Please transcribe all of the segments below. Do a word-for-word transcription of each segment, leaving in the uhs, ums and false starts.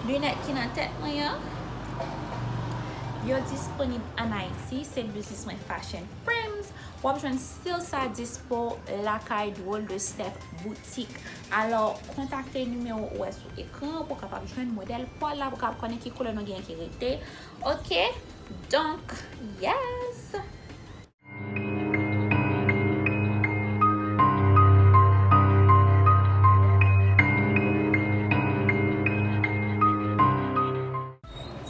Linèt ki nan tèt mwen an, yo disponib ann Ayiti, se biznis mwen Fashion Frames. W ap jwenn stil sa dispo lakay Drôle de Steph Boutique. Alò, kontakte nimewo ou wè sou ekran pou w kapab jwenn modèl pwa la, pou w kapab konnen ki koulè nou gen ki rete. Ok? Donk, yes!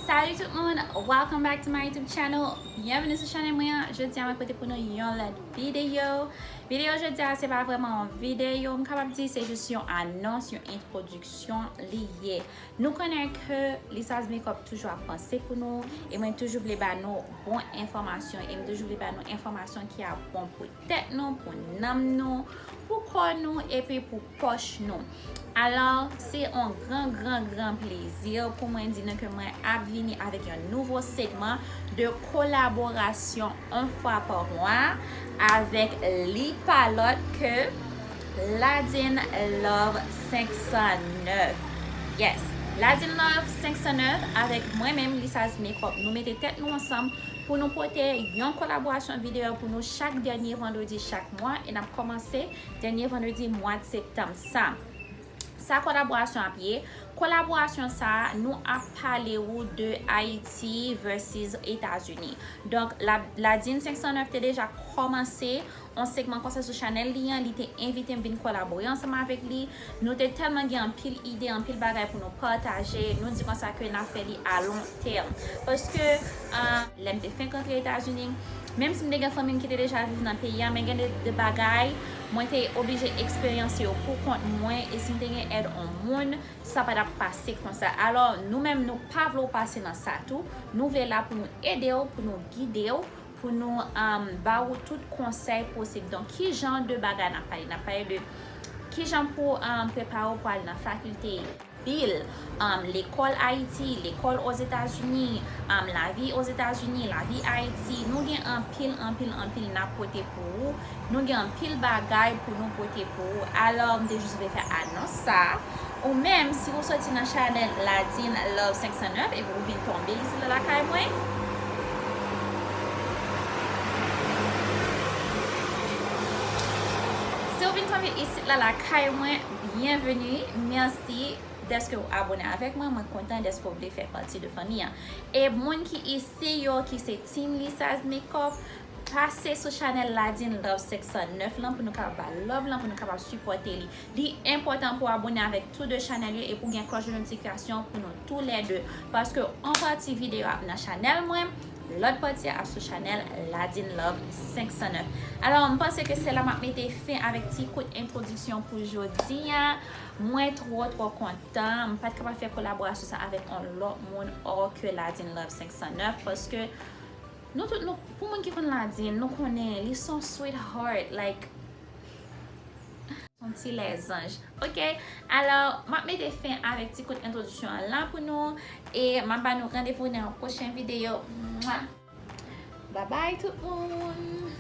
Salut tout moun, welcome back to my YouTube channel. Byenveni sou chanèl mwen an. Jodi a mwen pote pou nou yon lòt videyo. Videyo jodi a se pa vrèman yon videyo, m kapab di se jis yon anons, yon entwodiksyon li ye. Nou konnen ke Lisaz Makeup toujou ap panse pou nou, e mwen toujou vle ba nou bon enfòmasyon, e m toujou vle ba nou enfòmasyon ki ap bon pou tèt nou, pou nanm nou, pou kò nou, epi pou pòch nou. Alò, se yon gran, gran, gran plezi pou mwen di nou ke mwen ap vini avèk yon nouvo segman de kolaborasyon yon fwa pa mwa avèk li pa lòt ke Ladine Love senk san nèf. Yes, Ladine Love senk san nèf avèk mwen menm, Lisaz Makeup. Nou mete tèt nou ansanm pou nou pote yon kolaborasyon videyo pou nou chak dènye vandredi chak mwa, e n ap kòmanse dènye vandredi mwa septanm sa. Sa kolaborasyon ap ye? Kolaborasyon sa a, nou ap pale ou de Ayiti versus Etazini. Donk, La-, Ladine senk san nèf te deja kòmanse yon segman konsa sou chanèl li an, li te envite m vin kolabore ansanm avèk li. Nou te tèlman gen anpil ide, anpil bagay pou nou pataje, nou di konsa ke n ap fè li a lon tèm. Paske, ah, lè m te fenk rantre Etazini, menm si m te gen fanmi m ki te deja viv nan peyi a, men gen de, de bagay mwen te oblije eksperyanse yo pou kont mwen, e si m te gen èd yon moun, sa pa t ap pase konsa. Alò, nou menm, nou pa vle w pase nan sa tou. Nou vle la pou nou ede w, pou nou gide w, pou nou, um, ba ou tout konsèy posib. Donk, ki jan de bagay n ap pale? N ap pale de ki jan pou, um, prepare w pou al nan fakilte, pil, um, lekòl Ayiti, lekòl Ozetazini, um, lavi Ozetazini, lavi Ayiti. Nou gen anpil, anpil, anpil n ap pote pou ou. Nou gen anpil bagay pou nou pote pou ou. Alò, m te jis vle fè anons sa. Ou menm, si ou soti nan chanèl Ladine Love senk san nèf epi ou vin tonbe isit la lakay mwen, si ou vin tonbe isit la lakay mwen, byenveni, mèsi dèske ou abone avèk mwen, mwen kontan dèske ou vle fè pati de fanmi an. E moun ki isi yo, ki se Team Lisaz Makeup, pase sou chanèl Ladine Love senk san nèf lan pou nou kapab ba love lan, pou nou kapab sipòte li. Li enpòtan pou abone avèk tou de chanèl yo e pou gen klòch de notifikasyon pou nou toulède. Paske yon pati videyo ap nan chanèl mwen, lòt pati a ap sou chanèl Ladine Love senk san nèf. Alò, m panse ke se la m ap mete fen avèk ti kout entwodiksyon pou jodi a. Mwen twò, twò kontan. M pa t kapab fè kolaborasyon sa avèk yon lòt moun ò ke Ladine Love senk san nèf, paske nou tout, nou, pou moun ki konn Ladine, nou konnen li se yon sweetheart, like, yon ti lèzanj. Ok? Alò, m ap mete fen avèk ti kout entwodiksyon an la pou nou, e m ap ba nou randevou nan yon pwochen videyo. Mwa! Babay tout moun!